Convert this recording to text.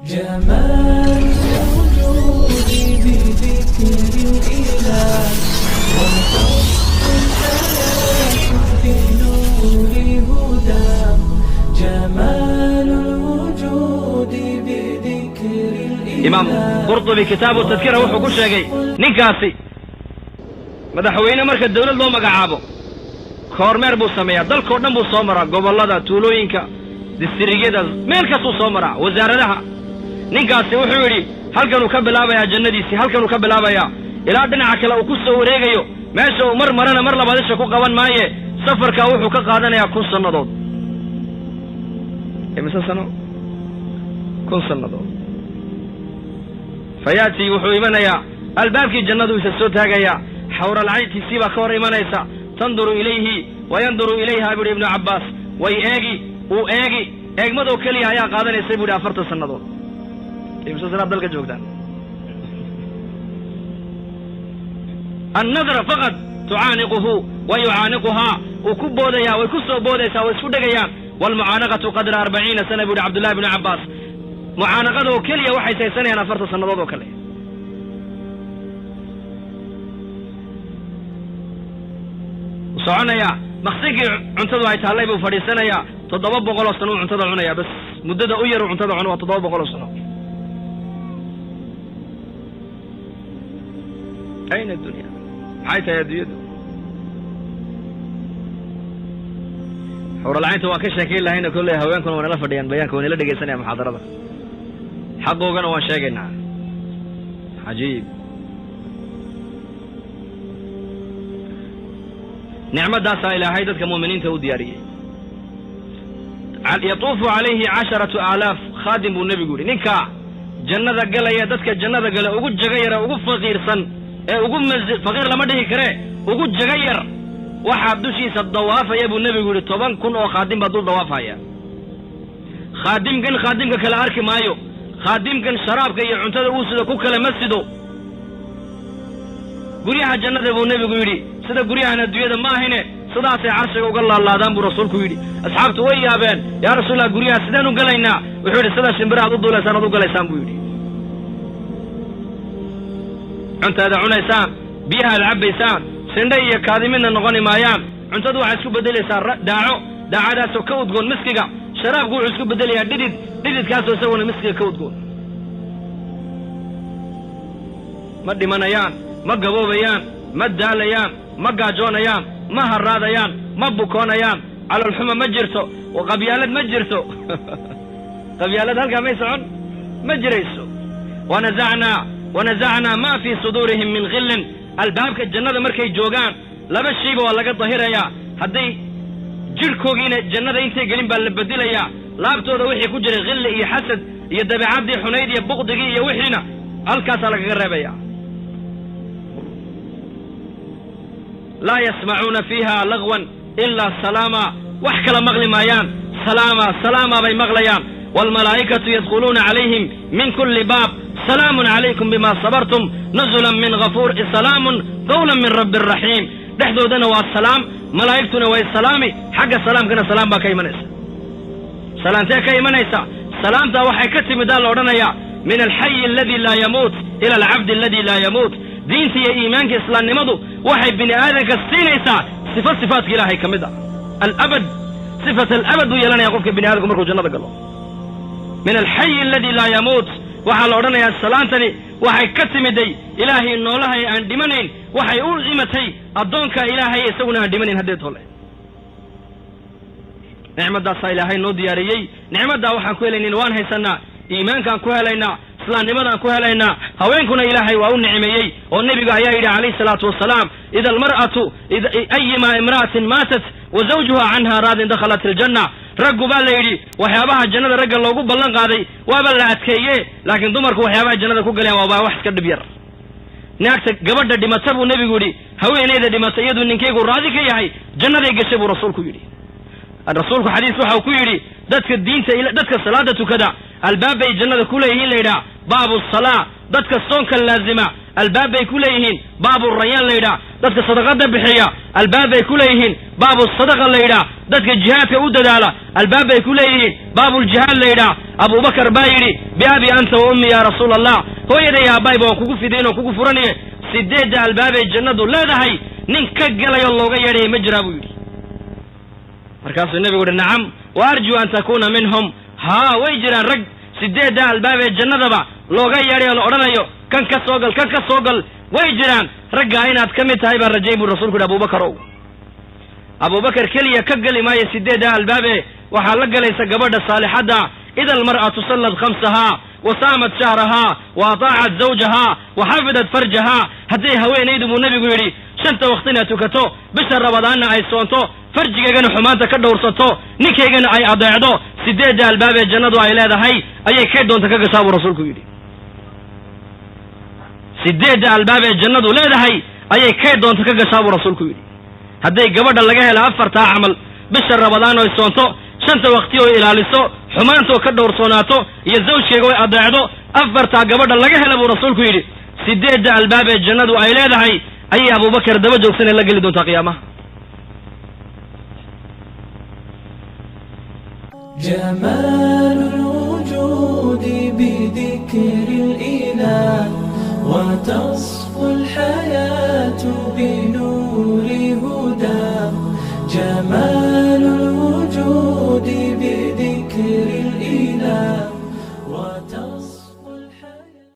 جمال الوجود بذكر الإله، وحسن الحياة بنور هدى. جمال الوجود بذكر Imaam الإله. Qurtubi Kitaabu Tadkira wuxuu ku sheegay ninkaasi madaxweyne marka dawlad loo magacaabo, kormeer buu sameeyaa, dalkao dhan buu soo maraa, gobollada, tuulooyinka, districtyada, meel kastuu soo maraa, wasaaradaha. Ninkaasi wuxuu yidhi halkanuu ka bilaabayaa jannadiisii, halkanuu ka bilaabayaa ilaa dhinaca kale uu ku soo wareegayo. Meesha uu mar marana mar labaad isha ku qaban maaye. Safarkaa wuxuu ka qaadanayaa 1000 sannadood. Imise sano? 1000 sannadood. Fayaati, wuxuu imanayaa albaabkii jannadu, isa soo taagayaa. Xawralcayntiisii baa ka hor imanaysa. Tanduru ilayhi wa yanduru ilayha, buuhi Ibnu Cabbaas. Way eegi, uu eegi. Eegmadoo keliya ayaa qaadanaysa, bu yidhi, 40 sannadood. Imise sanaad dalka joogtaan? Annadra faqad. Tucaaniquhu wa yucaaniquhaa. Uu ku boodayaa, way ku soo boodaysaa, way isku dhegayaan. Waalmucaanaqatu qadra 40 sana, bu yidhi Cabdullahi bnu Cabbaas. Mucaanaqada oo keliya waxay saysanayaan 40 sannadood oo kale. Soconayaa, maqsinkii cuntadu ay taallay buu fadhiisanayaa. 700 sano uu cuntada cunayaa. Bas, muddada u yar uu cuntada cuno waa 700 sano. Ayna dunya? Maxay tahay adduunyadu? Xawralcaynta waan ka sheekayn lahayna. Kolley haweenkuna waa nala fadhiyaan, bayaanka waa nala dhegaysanaya, muxaadarada xaqoogana waan sheegaynaa. Cajiib, nicmadaasaa Ilaahay dadka mu'miniinta u diyaariyey. Yatuufu calayhi 10,000 khaadim, buu nebigu yidhi. Ninka jannada galaya, dadka jannada gala ugu jaga yara, ugu faqiirsan ee ugu faqiir lama dhihi karee, ugu jaga yar, waxaa dushiisa dawaafaya, buu nebigu yidhi, 10,000 oo khaadim baa dul dawaafaya. Khaadimkan khaadimka kale arki maayo. Khaadimkan sharaabka iyo cuntada uu sido ku kale ma sido. Guryaha jannada, buu nebigu yidhi, sida guryahan adduunyada ma ahine, sidaasay carshiga uga laalaadaan, buu rasuulku yidhi. Asxaabtu way yaabeen. Yaa Rasuulallah, guryaha sideen u galaynaa? Wuxuu yidhi, sida shimbirahaad u duulaysaan aad u galaysaan, buu yidhi. Cuntaada cunaysaan, biyahaad cabbaysaan, sindhe iyo kaadi midna noqoni maayaan. Cuntadu waxay isku beddelaysaa daaco, daacadaasoo ka udgoon miskiga. Sharaabku wuxuu isku beddelayaa dhidid, dhididkaasoo isaguna miskiga ka udgoon. Ma dhimanayaan, ma gaboobayaan, ma daalayaan, ma gaajoonayaan, ma harraadayaan, ma bukoonayaan. Caloolxuma ma jirto, qabyaalad ma jirto. Qabyaalad halkaa may socon, ma jirayso. Wanazacnaa ma fii suduurihim min khillin. Albaabka jannada markay joogaan, laba shayba waa laga dahirayaa. Hadday jidhkoogiina jannada intay gelin baa la bedelayaa. Laabtooda wixii ku jiray khilli iyo xasad iyo dabeecaddii xunayd iyo buqdigii iyo wixiina halkaasaa lagaga reebaya. Laa yasmacuuna fiiha lagwan ilaa salaama. Wax kala maqli maayaan, salaama salaama bay maqlayaan. Waalmalaa'ikatu yadkhuluuna calayhim min kulli baab, salaamun calaykum bima sabartum, nuzulan min ghafuur, salaamun qawlan min rabbi raxiim. Dhexdoodana waa salaam, malaa'igtuna way salaami. Xagga salaamkana salaam baa ka imanaysa. Salaamtee ka imanaysa? Salaamtaa waxay ka timidaa la odhanayaa min alxayi aladi laa yamuut ila alcabdi aladi laa yamuut. Diinta iyo iimaanka, islaamnimadu waxay bini aadanka siinaysaa sifo sifaadka Ilaahay ka mid ah, alabad. Sifat alabad buu yeelanaya qofka bini aadamku markuu jannada galo. Min alxayi aladi laa yamuut waxaa la odhanayaa. Salaantani waxay ka timiday Ilaahay noolahay aan dhimanayn, waxay u imatay addoonka Ilaahay isaguna aan dhimanayn. Haddee tole nicmadaasaa Ilaahay noo diyaariyey. Nicmaddaa waxaan ku helaynin waan haysanaa, iimaankaan ku helaynaa, islaamnimadaan ku helaynaa. Haweenkuna Ilaahay waa u nicmeeyey, oo nebigu ayaa yidhi calayhi salaatu wasalaam: ida almar'atu ayima imra'atin maatat wa zawjuha canha raadin dakhalat aljanna. Raggu baa la yidhi waxyaabaha jannada ragga loogu ballan qaaday waaba la adkeeye, laakiin dumarku waxyaabaha jannada ku galayaan waaba wax iska dhib yar. Naagta, gabadha dhimata, buu nebigu yidhi, haweenayda dhimata iyaduu ninkaygu raadi ka yahay, jannaday gashay, buu rasuulku yidhi. Rasuulku xadiis waxau ku yidhi: dadka diinta, dadka salaada tukada albaab bay jannada ku leeyihiin la yidhaah baabu salaa. Dadka soonka laazima albaab bay ku leeyihiin baabu rayaan la yidhaah. Dadka sadaqada bixiya albaab bay ku leeyihiin baabu sadaqa la yidhaah. Dadka jihaadka u dadaala albaab bay ku leeyihiin, baabuljihaad la yidhaah. Abubakar baa yidhi: "Biabi anta wa ummi, yaa rasuula Allah, hooyaday aabbayba waan kugu fidayn oo kugu furanaye, sideedda albaabay jannadu leedahay nin ka galayo looga yeedhaya ma jiraa?" buu yidhi. Markaasuu nebigu uhi: "Nacam, wa arjuu an takuuna minhum." Haa, way jiraan rag sideedda albaabee jannadaba looga yeedhayo, la odhanayo kan ka soo gal, kan ka soo gal, way jiraan. Raggaa inaad ka mid tahay baan rajay, buu rasulku yidhi. Abubakar ow, Abubakar keliya ka geli maayo sideedda albaabe, waxaa la galaysa gabadha saalixadda. Ida almar'atu sallad khamsahaa wa saamat shahrahaa wa ataacat zawjahaa wa xafidat farjahaa, hadday haweenaydu, buu nebigu yidhi, shanta waktina tukato, bisha Ramadaanna ay soonto, farjigeygana xumaanta ka dhowrsato, ninkaygana ay adeecdo, sideedda albaabee jannadu ay leedahay ayay kay doonta ka gashaa, buu rasuulku yidhi. Sideedda albaabee jannadu leedahay ayay kay doonta ka gashaa, buu rasuulku yidhi. Hadday gabadha laga helo afartaa camal, bisha Ramadaan oy soonto, shanta wakti oy ilaaliso, xumaantoo ka dhowrsoonaato, iyo zawjkeega oy adeecdo, afartaa gabadha laga hela, buu rasuulku yidhi, sideedda albaabee jannadu ay leedahay ayay Abubakar daba joogsanee la geli doontaa qiyaamaha. جمال الوجود بذكر الإله، وتصفو الحياة بنور هدى جمال.